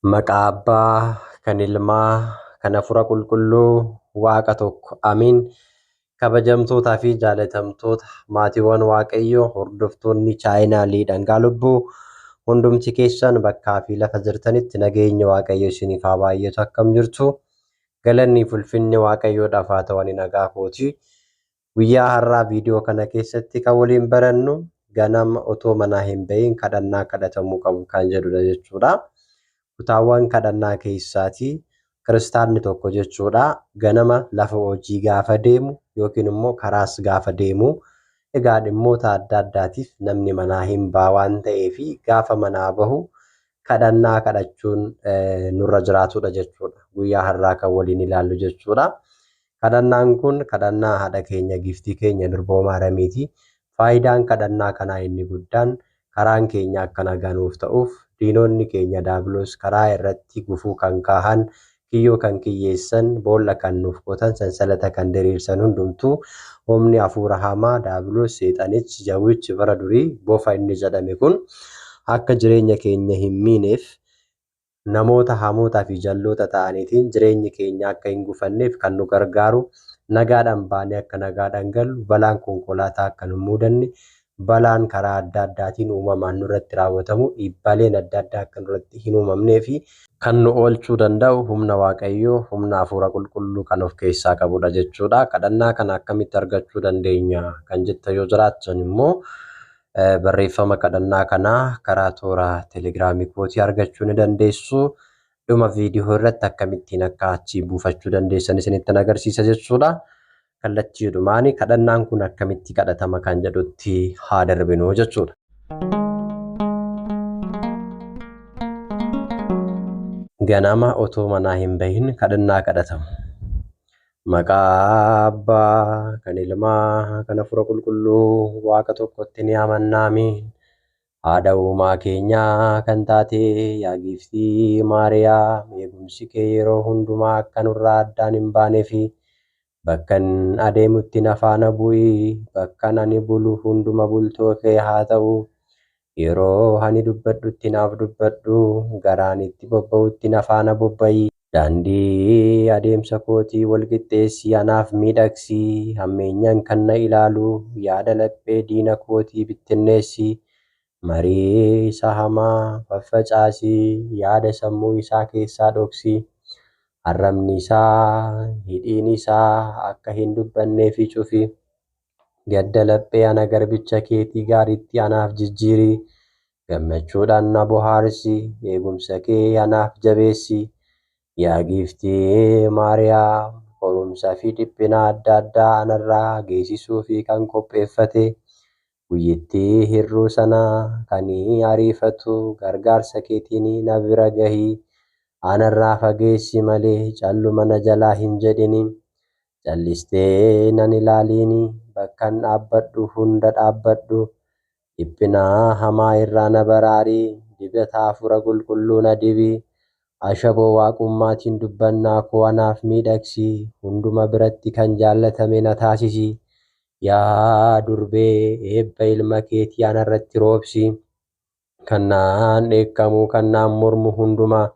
Maqaa Abbaa, kan Ilmaa, kan Hafuura Qulqulluu, Waaqa tokko. Amiin. Kabajamtootaa fi jaalatamtoota maatiiwwan Waaqayyoo hordoftoonni chaayinaalii Dhangaa Lubbuu hundumti keessan bakkaa fi lafa jirtanitti nageenyi Waaqayyo isiniif haa baay'atu. Akkam jirtu? Galanni fi ulfinni Waaqayyoodhaaf haa ta'u. Ani nagaa kooti. Guyyaa har'aa viidiyoo kana keessatti kan waliin barannu ganama otoo manaa hin bahin kadhannaa kadhatamuu qabu kan jedhudha jechuudha. Kutaawwan kadhannaa keessaatii kiristaanni tokko jechuudha ganama lafa hojii gaafa deemu yookiin immoo karaas gaafa deemu egaa dhimmoota adda addaatiif namni manaa hin ba'a waan ta'eef gaafa manaa bahu kadhannaa kadhachuun nurra jiraatudha jechuudha. Guyyaa har'aa kan waliin ilaallu jechuudha. Kadhannaan kun kadhannaa haadha keenya giiftii keenya durboo Maaramiiti. Faayidaan kadhannaa kanaa inni guddaan karaan keenya akka nagaa nuuf ta'uuf diinonni keenya daabiloos karaa irratti gufuu kan kaahan, kiyyoo kan kiyyeessan, boolla kan nuuf qotan, sansalata kan diriirsan hundumtuu humni hafuura hamaa daabiloos seexanichi jawwichi bara durii bofa inni jedhame kun akka jireenya keenya hin miineef namoota hamootaa fi jalloota ta'aniitiin jireenyi keenya akka hin gufanneef kan nu gargaaru nagaadhaan baanee akka nagaadhaan gallu balaan konkolaataa akka nu mudanne balaan karaa adda addaatiin uumamaan nurratti raawwatamu dhiibbaaleen adda addaa akka nurratti hin uumamnee fi kan nu oolchuu danda'u humna Waaqayyoo humna hafuura qulqulluu kan of keessaa qabudha jechuudha. Kadhannaa kana akkamitti argachuu dandeenya kan jettan yoo jiraattan immoo barreeffama kadhannaa kanaa karaa toora telegiraamii kootii argachuu ni dandeessu. Dhuma viidiyoo irratti akkamittiin akka achii buufachuu dandeessan isinittin agarsiisa jechuudha. Kallattiidhumaan kadhannaan kun akkamitti kadhatama kan jedhutti haa darbinu jechuudha. Ganama otoo manaa hin bahin kadhannaa kadhatamu. Maqaa Abbaa, kan Ilmaa, kan Hafuura Qulqulluu Waaqa tokkotti ni amanna. Amiin. Haadha uumaa keenyaa kan taate yaa giiftii Maariyaam eegumsi kee yeroo hundumaa akka nurraa addaan hin baanee fi bakkan adeemutti na faana bu'i, bakkan ani bulu hunduma bultoo kee haa ta'u. Yeroo ani dubbadhutti naaf dubbadhu, garaan itti bobba'utti na faana bobba'i. Daandii adeemsa kootii wal qixxeessii anaaf miidhagsi, hammeenyaan kan na ilaalu yaada laphee diina kootii bittinneessi. Marii isa hamaa faffacaasi, yaada sammuu isaa keessaa dhoksi. Arrabni isaa, hidhiin isaa akka hin dubbanneef cufi. Gadda laphee ana garbicha keetii gaariitti anaaf jijjiiri. Gammachuudhaan na bohaarsi, eegumsa kee anaaf jabeessi. Yaa giiftii Maariyaam, qorumsa fi dhiphina adda addaa anarraa geessisuu fi kan qopheeffate, guyyittii hir'uu sana kan ariifatu gargaarsa keetiin na bira gahi. Anarraa fageessi malee calluma na jalaa hin jedhini. Callistee nan ilaaliini, bakkan dhaabbadhu hunda dhaabbadhu. Dhiphina hamaa irraa na baraari, dibata hafuura qulqulluu na dibi. Ashaboo waaqummaatiin dubbannaa koo anaaf miidhagsi, hunduma biratti kan jaallatame na taasisi. Yaa durbee, eebba ilma keetii anarratti roobsi. Kan naan dheekkamu, kan naan mormu hundumaa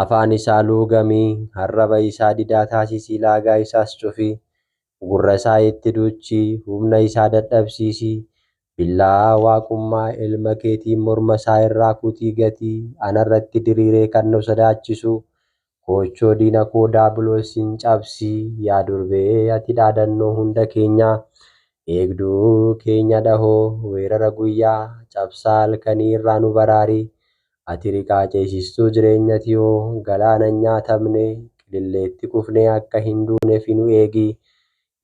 afaan isaa luugami, arraba isaa didaa taasisi, laagaa isaas cufi. Gurra isaa itti duuchi, humna isaa dadhabsiisi. Billaa waaqummaa ilma keetiin morma isaa irraa kutii gati, anarratti diriiree kan nu sodaachisu. Koochoo diina koo daabiloosiin cabsi, yaa durbee ati dhaadannoo hunda keenyaa, eegduu keenya dhahoo, weerara guyyaa, cabsaa halkanii irraa nu baraari. Ati riqaa ceesistuu jireenyatiyoo, galaana hin nyaatamne, qililleetti kufnee akka hin duuneef nu eegi.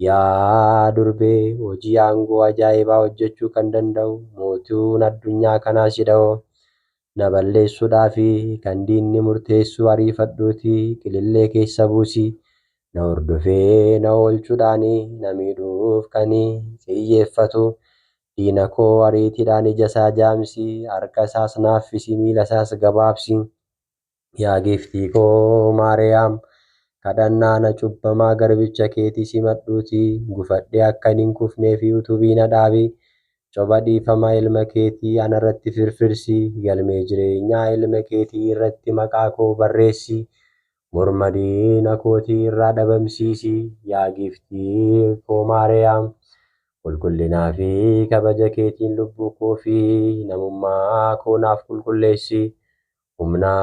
Yaa durbee, hojii aangoo ajaa'ibaa hojjechuu kan danda'u mootuun addunyaa kanaa si dhahoo. Na balleessuudhaaf kan diinni murteessuu ariifadhuutii qilillee keessa buusi. Na hordofee na oolchuudhaan na miidhuuf kan xiyyeeffatu diina koo ariitiidhaan ija isaa jaamsi, harka isaas naaffisi, miila isaas gabaabsi. Yaa giiftii koo Maariyaam, kadhannaa ana cubbamaa garbicha keetii simadhuutii gufadhee akkan hin kufneef utubii na dhaabi. Coba dhiifama ilma keetii anarratti firfirsi. Galmee jireenyaa ilma keetii irratti maqaa koo barreessi. Morma diina kootii irraa dhabamsiisi. Yaa giiftii koo Maariyaam, qulqullinaa fi kabaja keetiin lubbuu koo fi namummaa koo naaf qulqulleessi. Humna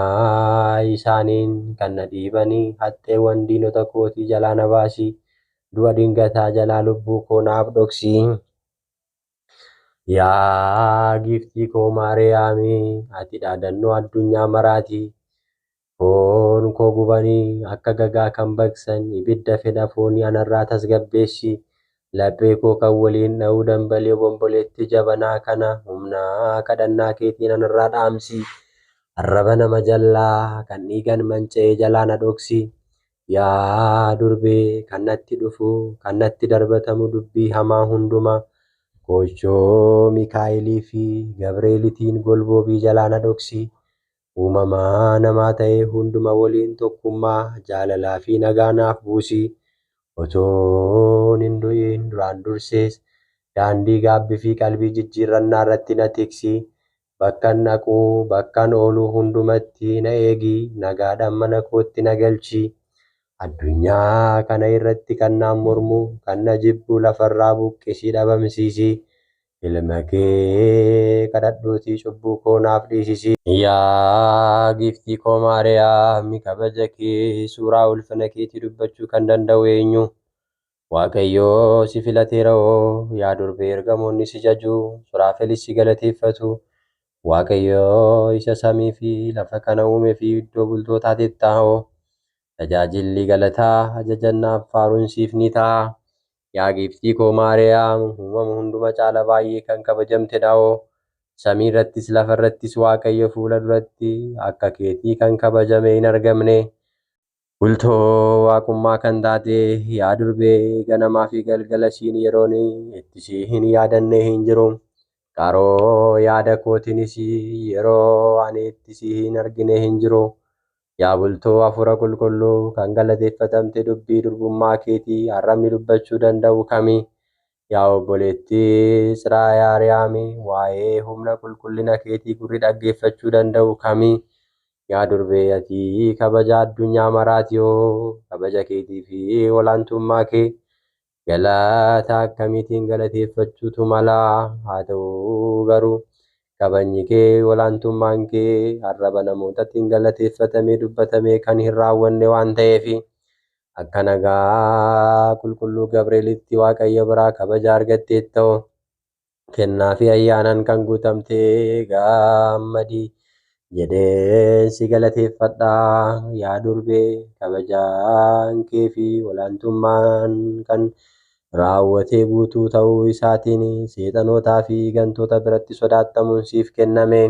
isaaniin kan na dhiibanii haxxeewwan diinota kootii jalaa na baasi. Du'a dingataa jalaa lubbuu koo naaf dhoksi. Yaa giiftii koo Maariyaami, ati dhaadannoo addunyaa maraati. Foon koo gubanii akka gagaa kan baqsan ibidda fedha foonii anarraa tasgabbeessi. Laphee koo kan waliin dha'uu dambalii obomboleettii jabanaa kana humna kadhannaa keetiin anarraa dhaamsi. Arraba nama jallaa kan dhiigan manca'ee jalaa na dhoksi. Yaa durbee kan natti dhufu kan natti darbatamu dubbii hamaa hundumaa koochoo Mikaa'elii fi Gabreelitiin golboobii jalaa na dhoksi. Uumamaa namaa ta'e hunduma waliin tokkummaa jaalalaa fi nagaa naaf buusi. Otoon hin du'in duraan dursees daandii gaabbii fi qalbii jijjiirrannaa irratti na tiksi. Bakkan dhaqu bakkan oolu hundumatti na eegi. Nagaadhaan mana kootti na galchi. Addunyaa kana irratti kan naan mormu kan na jibbu lafarraa buqqisii dhabamsiisi. Ilma kee kadhadhuutii cubbuu koo naaf dhiisisi. Yaa giiftii koo Maariyaam, kabaja kee suuraa ulfina keetii dubbachuu kan danda'u eenyu? Waaqayyo si filateera'oo, yaa durbee ergamoonni si jaju, Suraafelis si galateeffatu. Waaqayyo isa samii fi lafa kana uume fi iddoo bultootaatiif ta'oo. Tajaajilli galataa ajajannaaf faaruun siif ni ta'a. Yaa giiftii koo Maariyaam, uumama hunduma caala baay'ee kan kabajamtedha'oo. Samii irrattis lafa irrattis Waaqayyo fuula duratti akka keetii kan kabajame hin argamne. Bultoo waaqummaa kan taate yaa durbee ganamaa fi galgala siin yeroon itti si hin yaadanne hin jiru. Qaroo yaada kootiinis yeroo ani itti si hin argine hin jiru. Yaa bultoo hafuura qulqulluu kan galateeffatamte dubbii durbummaa keetii arrabni dubbachuu danda'u kami? Yaa obboleettii Tsiraayariyaami, waa'ee humna qulqullina keetii gurri dhaggeeffachuu danda'u kami? Yaa durbee ati kabaja addunyaa maraatiyoo, kabaja keetii fi olaantummaa kee galata akkamiitiin galateeffachuutu mala? Haa ta'u garuu kabajni kee olaantummaan kee arraba namootaatiin galateeffatamee dubbatamee kan hin raawwanne waan ta'eef akka nagaa qulqulluu Gabreelitti Waaqayyo biraa kabaja argatteetta'u. Kennaa fi ayyaanaan kan guutamte gammadi jedheen si galateeffadha. Yaa durbee kabajaan kee fi olaantummaan kan raawwatee guutuu ta'uu isaatiin seexanootaa fi gantoota biratti sodaatamuun siif kenname.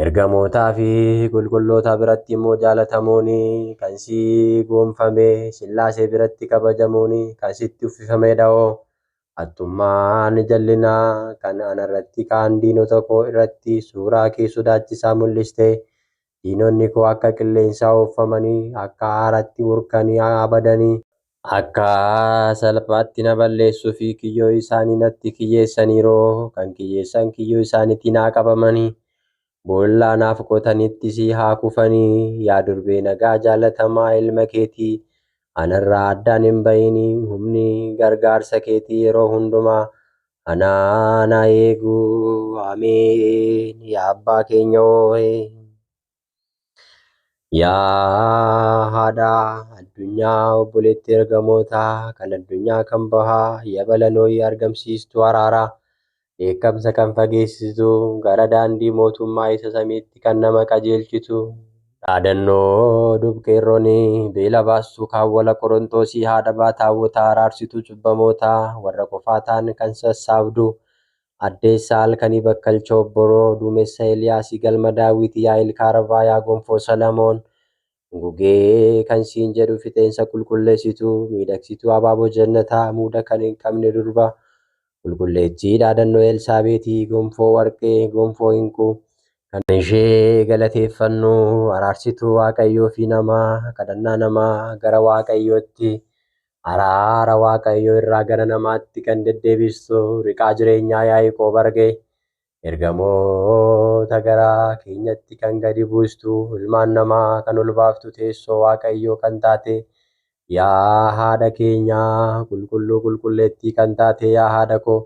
Ergamootaa fi qulqulloota biratti immoo jaalatamuun kan si gonfame, Sillaasee biratti kabajamuun kan sitti uffifamedha'oo. Hattummaan jallinaa kan anarratti kaan diinota koo irratti suuraa kee sodaachisaa mul'iste. Diinonni koo akka qilleensaa ooffamanii, akka aaratti hurkanii abadanii, akka salphaatti na balleessuu fi kiyyoo isaanii natti kiyyeessaniiru. Kan kiyyeessan kiyyoo isaaniitiin haa qabamanii, boolla naaf qotanittis haa kufanii. Yaa durbee nagaa jaalatamaa ilma keetii, anarraa addaan hin bahin. Humni gargaarsa keetii yeroo hundumaa anaa na eegu. Ameen. Yaa abbaa keenya hoo'e. Yaa haadha addunyaa obboleettii ergamootaa kan addunyaa kan bahaa yabala nooyii argamsiistuu araaraa dheekkamsa kan fageessitu gara daandii mootummaa isa samiitti kan nama qajeelchitu dhaadannoo dubqeerroon beela baastuu kaawwala Qorontoosii haadha baataawwotaa araarsituu cubbamootaa warra qofaa ta'an kan sassaabdu addeessa halkanii bakkalcha obboroo duumessa Eeliyaasii galma Daawit yaa ilka arbaa yaa gonfoo Salamoon gugee kan siin jedhu fixeensa qulqulleessituu miidhagsituu abaaboo jannataa muuda kan hin qabne durba qulqulleettii dhaadannoo Elsaabeetii gonfoo warqee gonfoo inquu kan ishee galateeffannu araarsituu Waaqayyoo fi namaa kadhannaa namaa gara Waaqayyootti Araara Waaqayyoo irraa gara namaatti kan deddeebistu riqaa jireenyaa Yaaqoob arge. Ergamoota gara keenyatti kan gadi buustu ilmaan namaa kan ol baaftu teessoo Waaqayyoo kan taate yaa haadha keenyaa qulqulluu qulqulleettii kan taate yaa haadha koo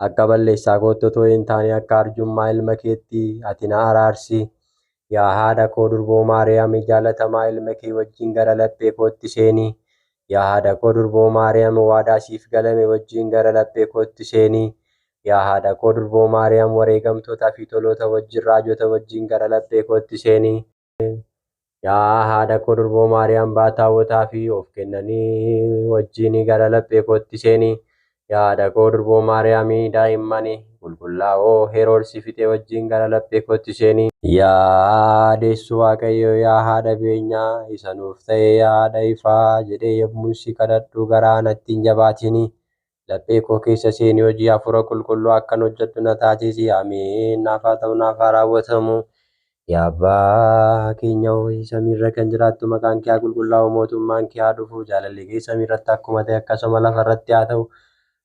akka balleessaa kootti otoo hin taane akka arjummaa ilma keetti ati na araarsi. Yaa haadha koo durboo Maariyaam jaalatamaa ilma kee wajjin gara laphee kootti seeni. Yaa haadha koo durboo Maariyaam waadaa siif galame wajjin gara laphee kootti seeni. Yaa haadha koo durboo Maariyaam wareegamtootaa fi toloota wajjin raajota wajjin gara laphee kootti seeni. Yaa haadha koo durboo Maariyaam baataawwotaa fi of kennanii wajjin gara laphee kootti seeni. Yaa haadha koo durboo Maariyaam daa'imman qulqullaa'oo Heroodsi fixe wajjin gara laphee kootti seeni. Yaa deessu Waaqayyo yaa haadha beenyaa isa nuuf ta'e yaa haadha ifaa jedhee yommuu si kadhadhu garaa natti hin jabaatini. Laphee koo keessa seeni hojii hafuura qulqulluu akkan hojjedhu na taasisi. Ameen. Naaf haa ta'u, naaf haa raawwatamu. Yaa Abbaa keenya ho'i samiirra kan jiraattu maqaan kee haa qulqullaa'u, mootummaan kee haa dhufu, jaalalli kee samiirratti akkuma ta'e akkasuma lafarratti haa ta'u.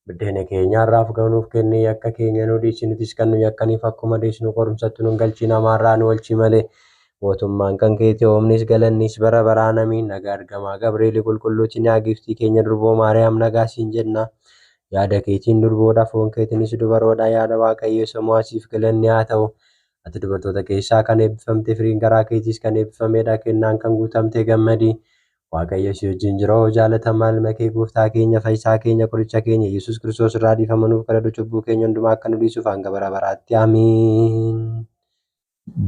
Buddeena keenya har'aaf nuuf kenni, yakka keenya nu dhiisi, nutis kan nu yakkaniif akkuma dhiisnu qorumsatti nu hin galchin, hamaarraa nu oolchi malee. Mootummaan kan keeti, humnis galannis bara baraan amiin. Nagaa ergamaa Gabreelii qulqulluutiin yaa giiftii keenya durboo Maariyaam nagaa siin jenna. Yaada keetiin durboodha, foon keetiinis dubaroodha. Yaada Waaqayyo isa mo'asiif galanni haa ta'u. Ati dubartoota keessaa kan eebbifamte, firiin garaa keetiis kan eebbifamedha. Kennaan kan guutamte gammadi. Waaqayyo si wajjin jira. Jaalatamaa ilma kee gooftaa keenya fayyisaa keenya qoricha keenya Yesuus Kiristoos irraa dhiifama nuuf kadhadhu cubbuu keenya hundumaa akka nu dhiisuuf hanga bara baraatti. Amiin.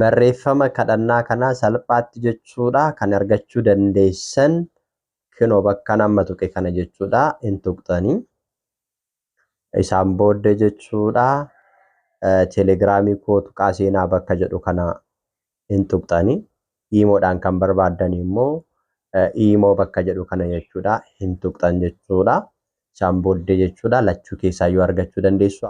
Barreeffama kadhannaa kanaa salphaatti jechuudha kan argachuu dandeessan kinoo bakka nama tuqe kana jechuudha hin tuqxanii. Isaan booddee jechuudha telegiraamii koo tuqaa seenaa bakka jedhu kana hin tuqxanii. Iimoodhaan kan barbaaddan immoo iimoo bakka jedhu kana jechuudha hin tuqxan jechuudha. Isaan booddee jechuudha lachuu keessaa yoo argachuu dandeessu.